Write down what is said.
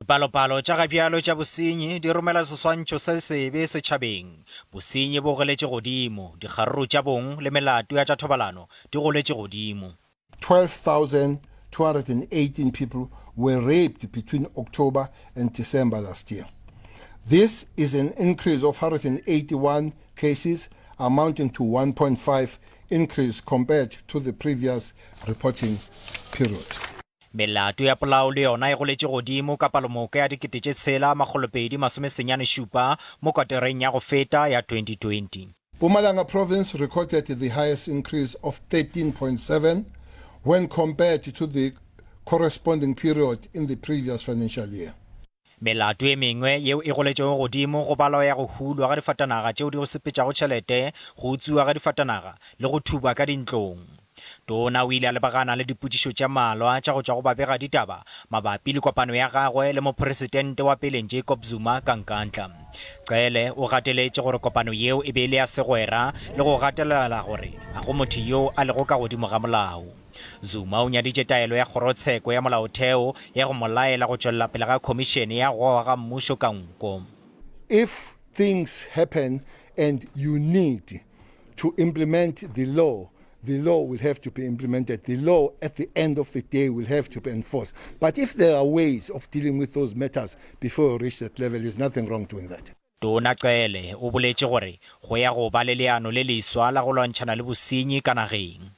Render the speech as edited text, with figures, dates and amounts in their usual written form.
Dipalopalo tša gabjalo tša bosenyi di romela seswantšho se sebe setšhabeng. Bosenyi bo goletše godimo, dikgaruru tša bong le melato ya tša thobalano di goletše godimo. 12,218 people were raped between October and December last year. This is an increase of 181 cases amounting to 1.5 increase compared to the previous reporting period. Melato ya polao le yona e goletše godimo ka palomoka ya 6297 mo kwatereng ya go feta ya 2020. Mpumalanga province recorded the highest increase of 13.7 when compared to the corresponding period in the previous financial year. Melato e mengwe yeo e goletšego godimo go balwa ya go hulwa ga difatanaga tšeo di sepetšago tšhelete, go utswiwa ga difatanaga le go thuba ka dintlong. Tona o ile a lebagana le dipotšišo tše mmalwa tša go tšwa go babegaditaba mabapi le kopano ya gagwe le Mopresidente wa peleng Jacob Zuma ka Nkandla. Cele o gateletše gore kopano yeo e be e le ya segwera le go gatelela gore ga go motho yo a lego ka godimo ga molao. Zuma o nyaditše taelo ya kgorotsheko ya molaotheo ya go mo laela go tšwelela pele ga khomišene ya go wa ga mmušo ka nko. If things happen and you need to implement the law, the law will have to be implemented. The law at the end of the day will have to be enforced. But if there are ways of dealing with those matters before you reach that level, there's nothing wrong doing that. Tona Cele o boletše gore go ya go ba le leano le leswa la go lwantšhana le bosenyi ka nageng.